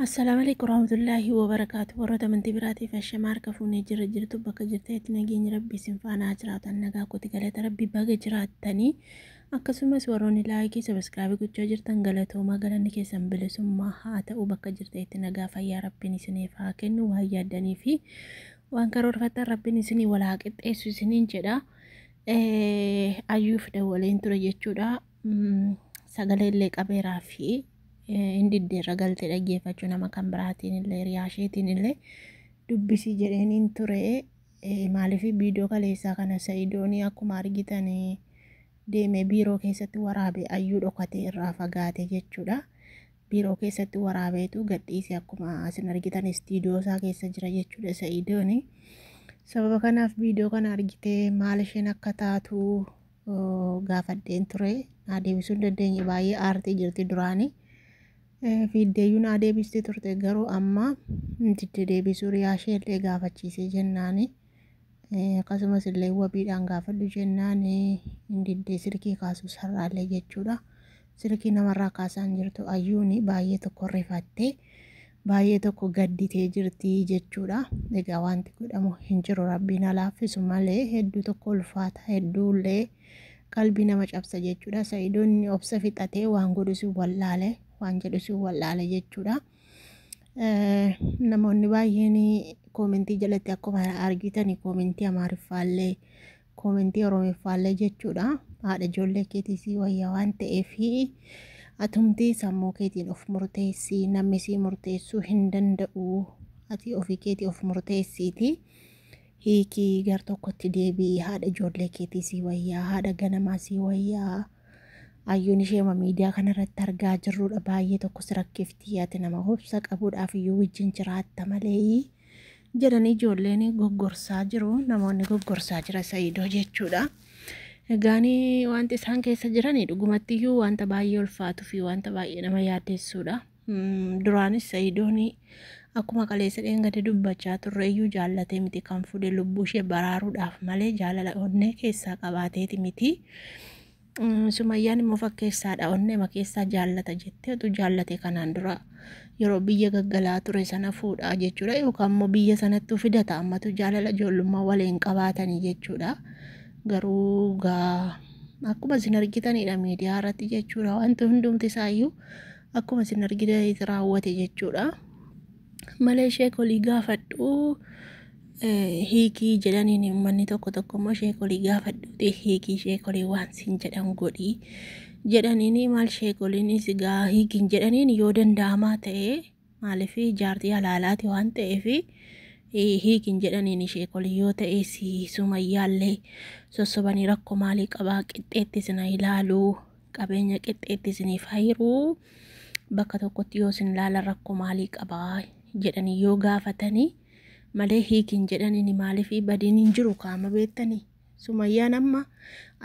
Assalaamu alaikum warahmatullaahi wabarakaatu. Warroota amantii biraatiif ashamaa harka fuunee jira jirtu bakka jirtanitti nageenyi rabbi isin faana haa jiraatan. Nagaa kooti galata rabbi baga jiraattanii. Akkasumas warroonni laayikii sabiskiraabii gochaa jirtan galatoomaa galanni keessan bilisummaa haa ta'u. Bakka jirtanitti nagaa fayyaa rabbiin isiniif haa kennu. Waan yaaddanii fi waan karoorfattan rabbiin isinii wal haa qixxeessu isiniin jedha. Ayyuuf dawwaleen ture jechuudha. Sagalee illee qabeeraa fi hin diddeerra galtee dhaggeeffachuu nama kan biraatiin illee hiriyaa isheetiin illee dubbisii jedheeniin ture. Maaliif viidiyoo kaleessaa kana Sa'idoonii akkuma argitan deemee biiroo keessatti waraabe ayyuu dhokatee irraa fagaate jechuudha. Biiroo keessatti waraabeetu gadhiise akkuma isin argitan istiidiyoo isaa keessa jira jechuudha Sa'idooni. Sababa kanaaf viidiyoo kana argitee maal isheen akka taatu gaafadheen ture. Naa deebisuu hin dandeenye baay'ee aartee jirti duraanii. Fiiddeeyyuu naa deebistee turte garuu amma didde deebisuu riyaa ishee illee gaafachiisee jennaani. Akkasumas illee wabiidhaan gaafadhu jennaan hin diddee silkii kaasuu sarraallee jechuudha. Silkii namarraa kaasaan jirtu ayyuuni baay'ee tokko rifattee baay'ee tokko gadditee jirti jechuudha. Egaa wanti godhamu hin jiru rabbiin haa laaffisu malee hedduu tokko ulfaata hedduullee qalbii nama cabsa jechuudha. Sa'idoon obsa fixatee waan godhus wallaale waan jedhus wallaale jechuudha. Namoonni baay'een koomentii jalatti akkuma argitan koomentii Amaariffaallee koomentii Oromiffaallee jechuudha. Haadha ijoollee keetii sii wayya waan ta'eef atumti sammuu keetiin of murteessi namni sii murteessuu hin danda'u ati ofii keetii of murteessiiti. Hiikii gar tokkotti deebi'i haadha ijoollee keetii sii wayyaa haadha ganamaa sii wayyaa. Ayyuun isheema miidiyaa kanarratti argaa jirrudha baay'ee tokko si rakkifti ati nama obsa qabuudhaaf iyyuu wajjin jiraatta malee jedhanii ijoolleen goggorsaa jiru namoonni goggorsaa jira Sa'iidoo jechuudha. Egaan wanti isaan keessa jiran dhugumatti iyyuu wanta baay'ee ulfaatuu fi wanta baay'ee nama yaaddeessuudha. Duraanis Sa'iidoon akkuma kaleessa dheengade dubbachaa turre iyyuu jaallatee miti kan fuudhe lubbuu ishee baraaruudhaaf malee jaalala onnee keessaa qabaateeti miti. Sumayyaan immoo fakkeessaadha onneema keessaa jaallata jettee utuu jaallate kanaan dura yeroo biyya gaggalaa ture sana fuudhaa jechuudha yookaan immoo biyya sanatti fidata ammatu jaalala ijoollummaa waliin qabaatanii jechuudha. Garuu gaa akkuma isin argitanidha miidiyaa irratti jechuudha wanti hundumti isaayyuu akkuma isin argitanitti raawwate jechuudha. Malee sheekolii gaafadhu hiikii jedhaniin uummanni tokko tokko immoo sheekolii gaafadhuuti hiikii sheekolii waan siin jedhan godhi jedhaniin maal sheekoliinis gaa hiikiin jedhaniin yoo danda'amaa ta'e maaliif jaartii halaalaati waan ta'eef hiikiin jedhaniin sheekolii yoo ta'e si sumayyaallee sossobanii rakkoo maalii qabaa qixxeetti isin ilaaluu qabeenya qixxeetti isiniif hayiruu bakka tokkotti yoo isin ilaalan rakkoo maalii qabaa jedhanii yoo gaafatanii malee hiikiin jedhaniin maaliif badiin hin jiru kaama beektanii sumayyaan amma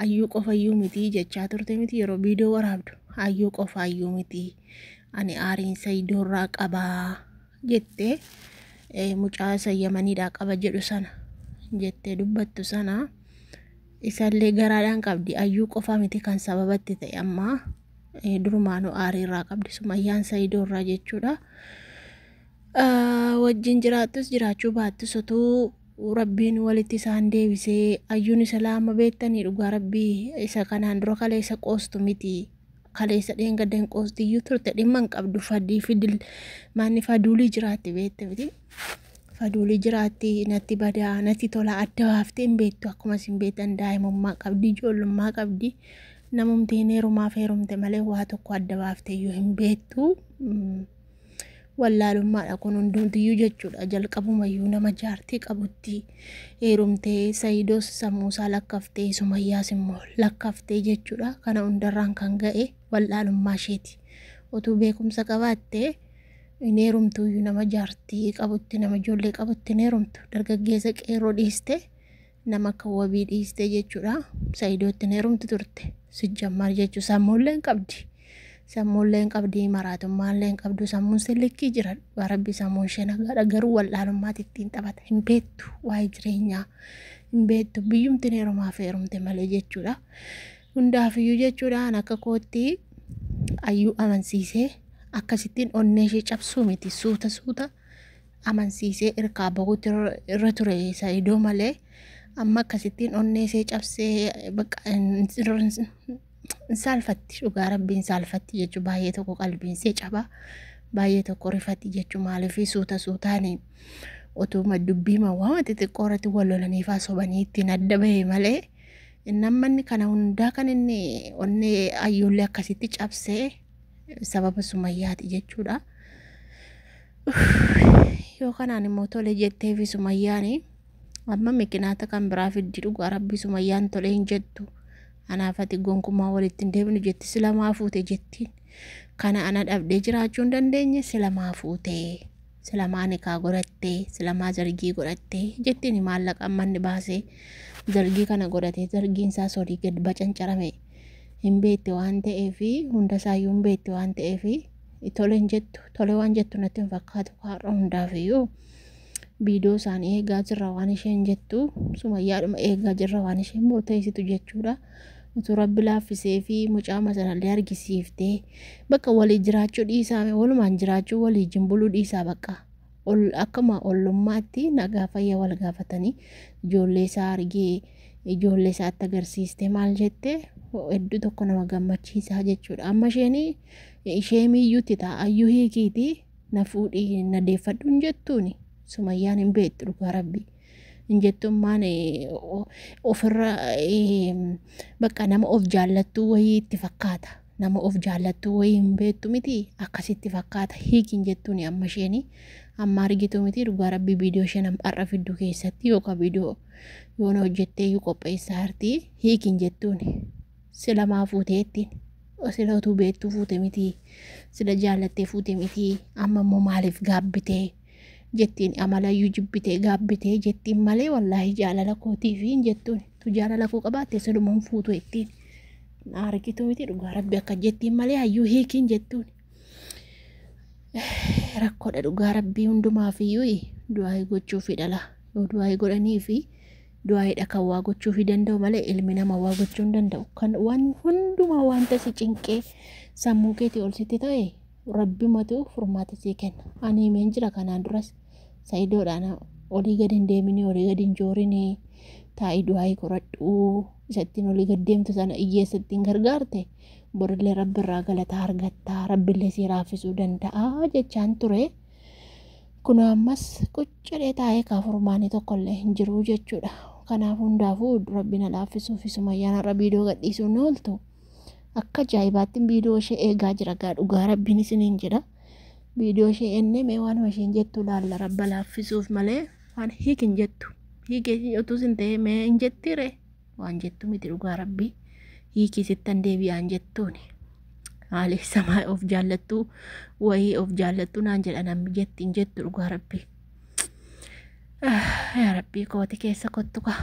ayyuu qofa iyyuu miti jechaa turte miti yeroo viidiyoo waraabdu ayyuu qofa iyyuu miti ani aariin sayidoorraa qabaa jettee mucaa isa yamaniidhaa qaba jedhu sana jettee dubbattu sana isallee garaadhaan qabdi ayyuu qofa miti kan sababatti ta'e amma durumaanuu aariirraa qabdi sumayyaan sayidoorraa jechuudha. Wajjin jiraattus jiraachuu baattus utuu rabbiin walitti isaan deebisee ayyuun isa laama beektanii dhugaa rabbii isa kanaan dura kaleessa qoostu miti. Kaleessa dheengaddan qoostiyyuu turte dhimma hin qabdu fadii fidil maanni faduulii jiraatti beekte miti. Faduulii jiraatti natti badaa natti tola adda baaftee hin beektu akkuma isin beektan daa'imummaa qabdi ijoollummaa qabdi namumtiin heerumaaf heerumte malee waa tokko adda baaftee iyyuu hin beektu. Wallaalummaadha kun hundumtiyyuu jechuudha. Jalqabumayyuu nama jaartii qabutti heerumtee Sayidoos sammuusaa lakkaftee Sumayyaas immoo lakkaftee jechuudha. Kana hundarraan kan ga'e wallaalummaa isheeti. Utuu beekumsa qabaattee hin heerumtuyyuu nama jaartii qabutti nama ijoollee qabutti hin heerumtu. Dargaggeessa qeerroo dhiiste nama akka wabii dhiiste jechuudha. Sayidootti hin heerumtu turte. Sijjammaar jechuun sammuullee hin qabdi. Sammuullee hin qabdi maraatummaallee hin qabdu sammuun sillikkii jira dhugaa rabbi sammuun ishee nagaadha garuu wallaalummaatti ittiin taphata hin beektu waa'ee jireenyaa hin beektu biyyumti heerumaaf heerumte malee jechuudha. Hundaafiyyuu jechuudha an akka kootti ayyuu amansiisee Akkasittiin onnee ishee cabsuu miti, suuta suuta amansiisee irkaa bahuutu irra ture Sa'idoo malee, amma akkasittiin onnee ishee cabsee bakka hin saalfatti, dhugaa rabbiin saalfatti jechuun baay'ee tokko qalbiin ishee caba, baay'ee tokko rifatti jechuun. Maaliif suuta suutaan otuma dubbiima waan xixiqqoo irratti wal lolaniifaa sobanii ittiin adda bahe malee, namni kana hundaa kan inni onnee ayyuullee akkasitti cabsee sababa Sumayyaati jechuudha. Yoo kanaan immoo tole jettee fi Sumayyaan amma mikinaata kan biraa fiddi, dhugaa rabbii Sumayyaan tole hin jettu. Anaaf ati gonkumaa walitti hin deebinu jetti, silamaa fuute jettiin. Kana ana dhabdee jiraachuu hin dandeenye, silamaa fuute, silamaa nikaa godhattee, silamaa zargii godhattee jettiin. Maallaqa manni baasee zargii kana godhatee, zargiin isaa olii gad bacancarame hin beekte waan ta'eef, hunda isaayyuu hin beekte waan ta'eef tole hin jettu. Tole waan jettu natti hin fakkaatu. Har'a hundaafiyyuu viidiyoo isaanii eegaa jirra, waan isheen jettu Sumayyaadhuma eegaa jirra, waan isheen murteessitu jechuudha. Utuu rabbi laaffisee fi mucaa sanallee argisiiftee bakka walii jiraachuu dhiisaa, walumaan jiraachuu, walii jimbuluu dhiisaa, bakka akkuma ollummaatti nagaa fayyaa wal gaafatanii ijoollee isaa argee ijoollee isaatti agarsiiste maal jette, hedduu tokko nama gammachiisaa jechuudha. Amma isheen ishee miyyuutti ta'a, ayyuu hiikiitii na fuudhii na deeffadhu hin jettuuni. Sumayyaan hin beektu, dhugaa rabbi. Hin jettummaan ofirra bakka nama of jaallattuu wayii itti fakkaata. Nama of jaallattuu wayii hin beektu miti, akkasitti fakkaata. Hiikiin jettuuni amma isheen amma argitu miti, dhugaa rabbi viidiyoo isheen har'a fiddu keessatti yookaan viidiyoo yoona hojjettee iyyuu qopheessaa jirti, hiikiin jettuuni. Sila maa fuuteettiin, sila utuu beektuu fuute miti, sila jaallattee fuute miti, amma immoo maaliif gaabbitee jettiin, amalayyuu jibbitee gaabbitee jettiin malee, wallaahi jaalala kootii fi hin jettuun. Tu jaalala koo qabaatte siluma hin fuutu jettiin. Argitu miti, dhugaa rabbi akka jettiin malee hayyuu hiikiin jettuun. Rakkoodha, dhugaa rabbii hundumaaf iyyuu du'aa gochuufi dhala. Yoo du'aa godhanii fi du'aadha kan waa gochuufi danda'u malee ilmi nama waa gochuu hin danda'u. Kan waan hundumaa wanta si cinqee sammuu keetii ol sitti ta'e rabbimatu furmaata sii kenna. Ani himeen jira kanaan duras, Sa'idoodhaan olii gadi hin deeminii, olii gadi hin joorinii, taa'ii du'aa qoradhuu, isa ittiin olii gad deemtu sana hiyyeessa ittiin gargaarte borillee rabbi irraa galataa argattaa, rabbillee si raaffisuu danda'a jechaan ture. Kun ammas quccidhee taa'ee kaa furmaanni tokkollee hin jiru jechuudha. Kanaaf hundaafuu rabbi na laaffisuu fi Sumayyaan har'a viidiyoo gadhiisuu hin ooltu. Akka ajaa'ibaatti viidiyoo ishee eegaa jira gaa, dhugaa rabbiin isiniin jedha. Viidiyoo ishee ennee mee waanuma isheen jettu laalla, rabba laaffisuuf malee waan hiikin jettu. Hiikee utuu sin ta'e mee hin jettire, waan jettu miti, dhugaa rabbii hiikii sittan deebi'aan jettuuni. Haali samaa of jaallattuu wayii of jaallattuu naan jedha namni jetti hin jettu, dhugaa rabbii. Yaa rabbii kooti keessa kottu kaa.